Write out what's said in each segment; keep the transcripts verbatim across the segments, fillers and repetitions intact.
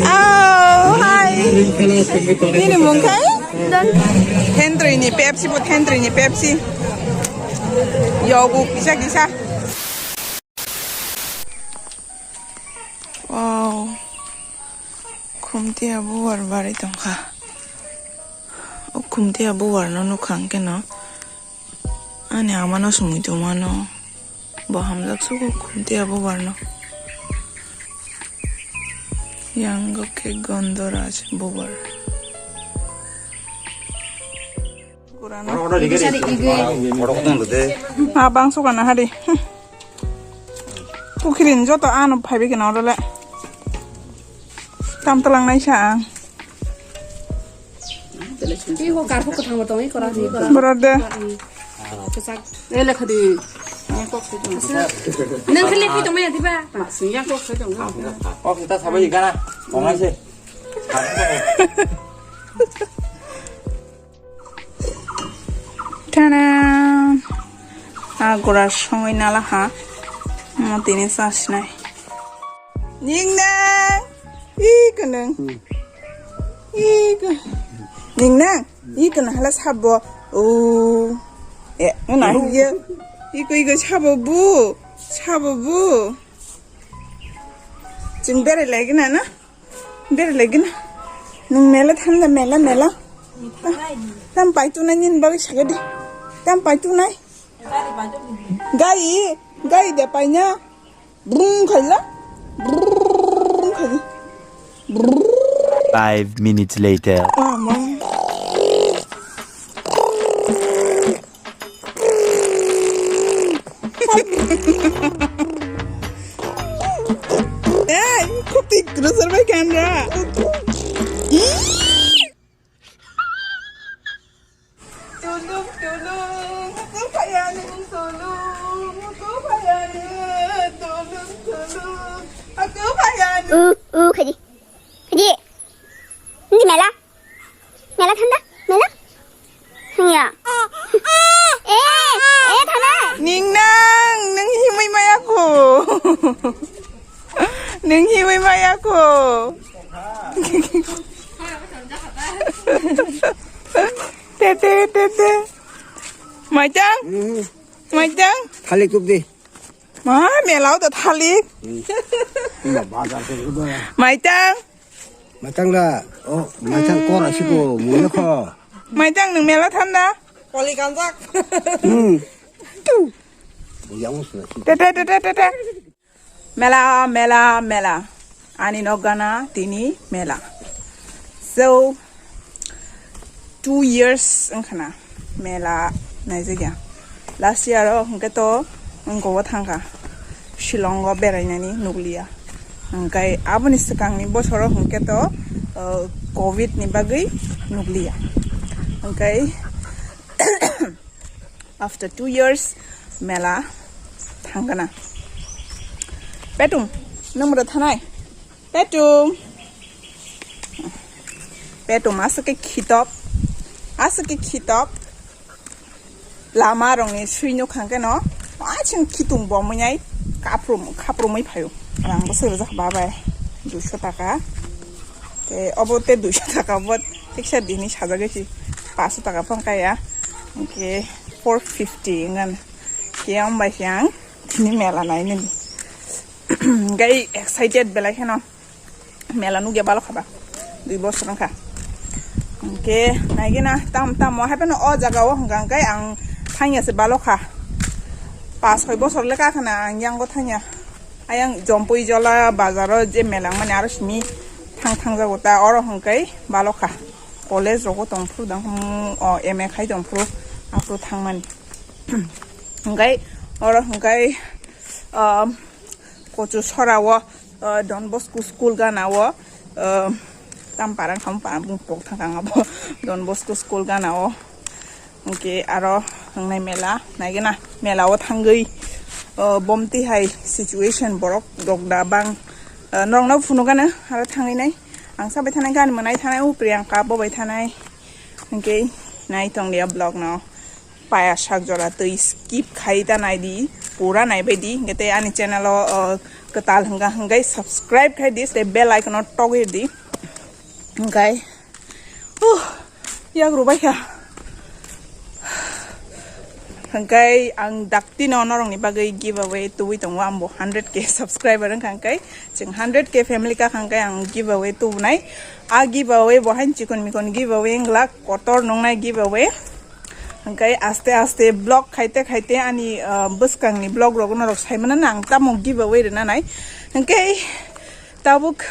Oh, hi. Nini mung khai? Thentrui ni Pepsi bo, thentrui ni Pepsi. Yogu kisa kisa. Wow. Khumtiya bubar bari tongkha. O khumtiya bubar no nukha hwnkhe no. Ani ama no sumui tongmano. Bo hamjak sugo khumtiya bubar no. Yang khe Gondoraj bubar. Ah, bang suka na hari. Pukhiri ni joto ano phaibi kena oro le. Tam talang nai sa ang. Iho garbo kwthang bo tongwi kora, hi kora. Borok de. Kwchak. E lekha di. Yang kok se tong. Nang khali phi tongmaya diba? Ma sing yang kok se tong. Kok kita sabai gana. Tongai se. Tana. Agora songwi nala ha. Mo tini sasnai. Ning nang. Ih, kwnang. Hmm. Ih, kw-, ning nang. Ih, kwnang hala sabo. Oh. Eh, ngana hiya. Ih, kw-, ih, kw-, sabo bu. Sabo bu. Chwng berai lai gana na? Berai lai gana. Nwng mela thanda, mela, mela. Tam pai tu nai nini bagwi sagedi. Tam pai tu nai. Gai, gai de pai na. Brum khaila. Brum khaila. Five minutes later. Ah, ma. Hey, kutik terus sampai kan, Ra? Tulung, tulung, aku payah nih, tulung, aku payah nih, tulung, tulung, aku payah nih. Uh, uh, khaji. Khaji. Ini mela. Mela thanda? Mela? Ya. Eh, eh, thanda. Ning nang, nang himui maya ko. Nang himui maya ko. Te, te, te, te. Maitang? Mhm. Maitang? Thalik tup di. Ma, mela o da thalik. Hmm. Ba, bazar ke udah. Maitang? Maitang da. Oh, maitang kora siko, mula ko. Maitang nang mela thanda? Koli kanjak. Hmm. Yang sudah. Te, te, te, te, te, te. Mela, mela, mela. Ani nok gana tini mela. So, two years wngkhana mela naijakya. Last year o hwnkhe to wngkha o thangkha Shillong o berainani nukliya. Hwnkhe aboni swkangni bosoro hwnkhe to, uh, covid ni bagwi nukliya. Hwnkhe after two years mela thangkana. Petum, nwng mura thanai? Petum. Petum aswk khe khitok. Aswk khe khitok. Lama rokni sui nuk khang khe no. Aswk khitung bomwi nai. Kaprum, kaprumwi phaio. Rang bo sero jak babai. Duiso taka. Te obo te duiso taka bo teksa dini sajagwi si. Paso taka phang kaya. Hwnkhe four fifty ngan. Khe ang bai khe ang tini mela nainani. Gai excited belai kheno. Mela nugya balo khaba. Dui bosor wngkha. Hwnkhe naigena tam tamo hai phano o jaga o hwnkha hwnkhe ang thangya se balo kha. Pas soi bosor le kakhana ang yango thangya. Ayang Jompui Jola bazaro je mela wngmani aro simi thang thangjago ta oro hwnkhe balo kha. College rogo tongphuru dang, o M A khai tongphuru aphuru thangmani. Hwnkhe oro hwnkhe, um, Kochu Sora o, uh, Don Bosco School gana o, uh, tam parang kham parang bung pok thang kang abo Don Bosco School gana o. Hwnkhe aro wngnai mela naigena mela o thangwi, uh, bomti hai situation borok rok da bang, uh, norok no phunukgana aro thangwi nai ang sabai thanai gani mwnai thanai o Priyanka bo bai thanai. Hwnkhe nai tonglia vlog no. Paya sak jora twi skip khai ta nai di, pura nai bai di, hwnkhe tei ani channel o, o, kwtal hwnkha hwnkhe subscribe khai di, tei bell icon o togwi di. Hwnkhe, huh, yak rwbaikha. Hwnkhe ang daktino norokni bagwi giveaway tubui tongo, ambo hundred K subscriber wngkha hwnkhe. Chwng hundred K family ka hwnkhe ang giveaway tubunai. A giveaway bo hain chikon mikon giveaway wngla, kotor nungnai giveaway. Hwnkhe aste aste vlog khaite khaite ani, ah, bwskangni vlog rok norok saimano ang tamo giveaway rwna nai. Hwnkhe tabuk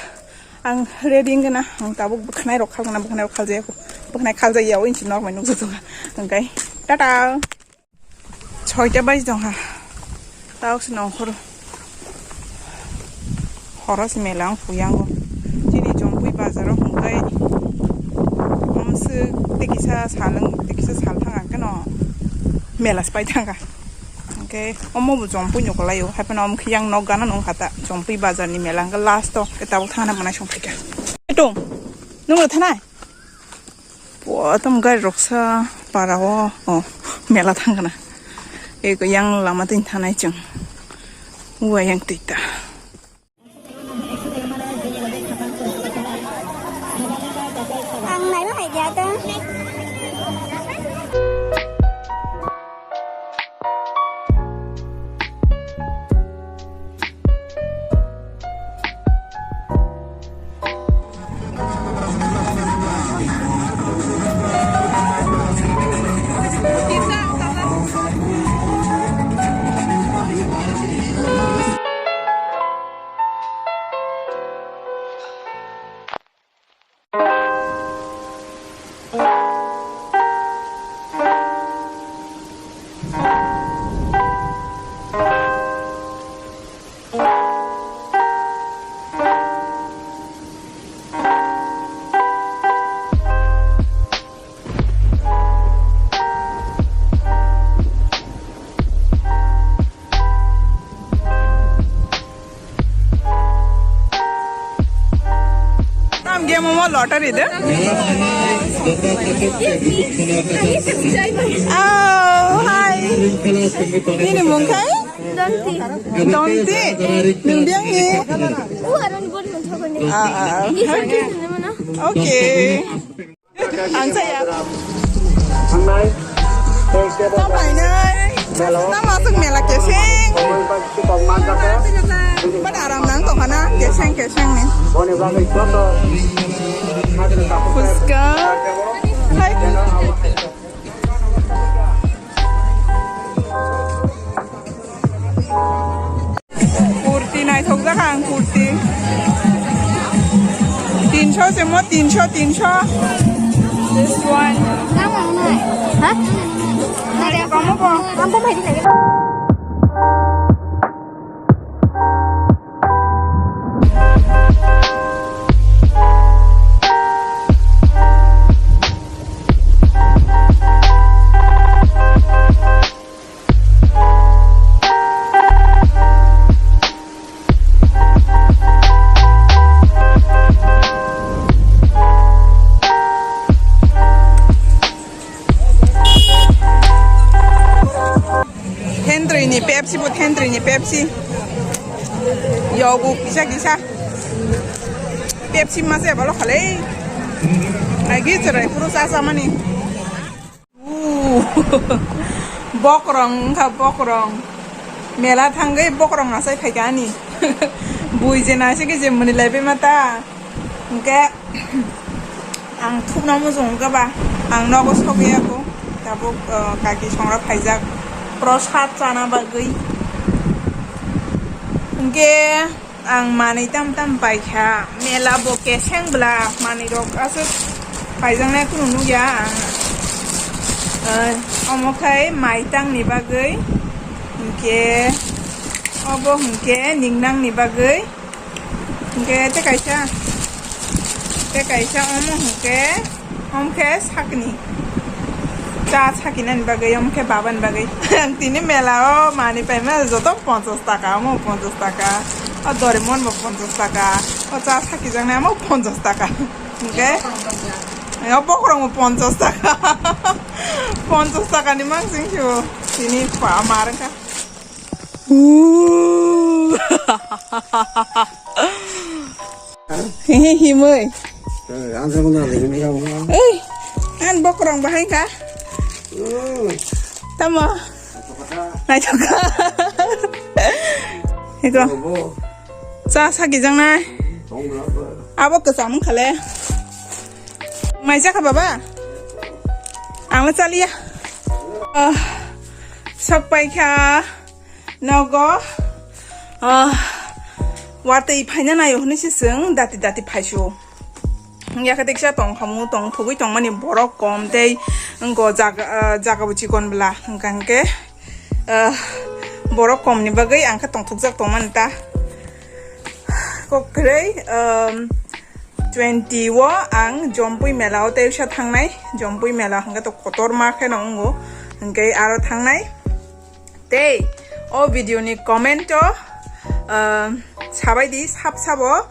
ang ready wngkha na, ang tabuk bwkhanai rok khalgana, bwkhanai rok khaljaya, bwkhanai khaljaya o inchi norok bai nukjak tongo. Hwnkhe tata. Soita baji tongkha. Tauk se nongkhor. Horo se mela wng puyango. Chini Jompui bazar o hwnkhe. Omswk tei kisa sal wng, tei kisa sal thang ang khe no mela se pai thangkha. Hwnkhe omo bo Jompui ni kwlai o. Haiphano omo khe yang nok gana nung kha ta. Jompui bazar ni mela hwnkhe last o. Khe tabuk thangna manai song phaikha. Etung. Nung rw thanai? Bo, tam gari roksa para o, o, mela thang kana. Eko yang lama tin thanai chwng. Uwa yang tita. Ang naima hai dia ta. Tam game mo lottery de. Oh, hi. Nini mung khai? Donti. Donti. Nung biang ni. Ah, ah. Okay. Ang saya. Tamo hai nai. Tamo aswk mela keseng. Bada aram nang tongkha na keseng keseng ni. Puska. Hai. Kurti naithok jak ang kurti. Tinsho se mo, tinsho, tinsho. This one. Ha? Kamu po? Kamu po, Thendrwi ni Pepsi bo, Thendrwi ni Pepsi. Yogo kisa kisa. Pepsi masa ya balo khale. Agi cherai puro sa sa mani. Ooh, bokrong wngkha, bokrong. Mela thangwi bokrong asai phaikha ani. Bui je naisike je mwnwi laibai ma ta. Hwnkhe ang thukna muchung wngkha ba, ang nogo sogwi ya kho. Tabuk, uh, kaki songra phaijak prosad chana bagwi. Hwnkhe Ang manwi tam tam paikha, mela bo keseng bwla, manwi rok aswk paijaknai kunu nukya ang. Eh, omo khai maitang ni bagwi, hinkhe obo hinkhe ningnang ni bagwi, hinkhe tei kaisa, tei kaisa omo hinkhe. Omo khe sakni. Cha sakinani bagwi, omo khe babani bagwi. Ang tini mela o manwi paima joto ponchas taka, omo ponchas taka. O Doraemon bo ponchas taka. O cha sakijaknai omo ponchas taka. Hinkhe o bokhorok bo ponchas taka. Ponchas taka ni mansing khe o tini pa mar wngkha. Ooh. Hehe, himoi. Ang sa muna lagi ni kamu. Ei, an bokrong bahai ka. Hmm. Tamo. Naitoka. Iko. Bobo. Cha sagi jang nai. Tong berapa? Abo kesam khale. Mai jaka baba. Ang le chaliya. Ah, sok pai kha. Nogo, ah, watwi phaina naio hwnwi se chwng dati dati phaisu. Wngya khe teksa tong khamu, tong thugwi tongmani borok kom tei wngkha jaga, ah, jaga bo chikon bwla. Hwnkha hwnkhe, ah, borok komni bagwi ang khe tongthokjak tongmani ta. Kok kwrwi, um, twenty o ang Jompui mela o tei wngsa thangnai. Jompui mela hwnkhe to kotorma kheno wngo, hwnkhe aro thangnai. Tei o video ni comment o, ah, sabai di sab sabo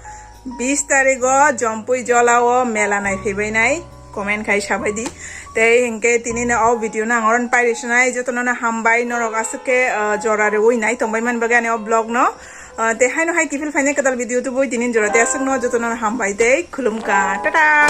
bis tarik o Jompui Jola o mela nai phaibai nai comment khai sabai di. Tei hwnkhe tini no o video no ang oron pai rwsinai jotono no hambai norok aswk khe, ah, jora rwui nai tongbai man bagwi ani o vlog no. Ah, tei haino hai kiphil phainai kwtal video tubui tini jora tei aswk no jotono no hambai tei khulumkha. Tata.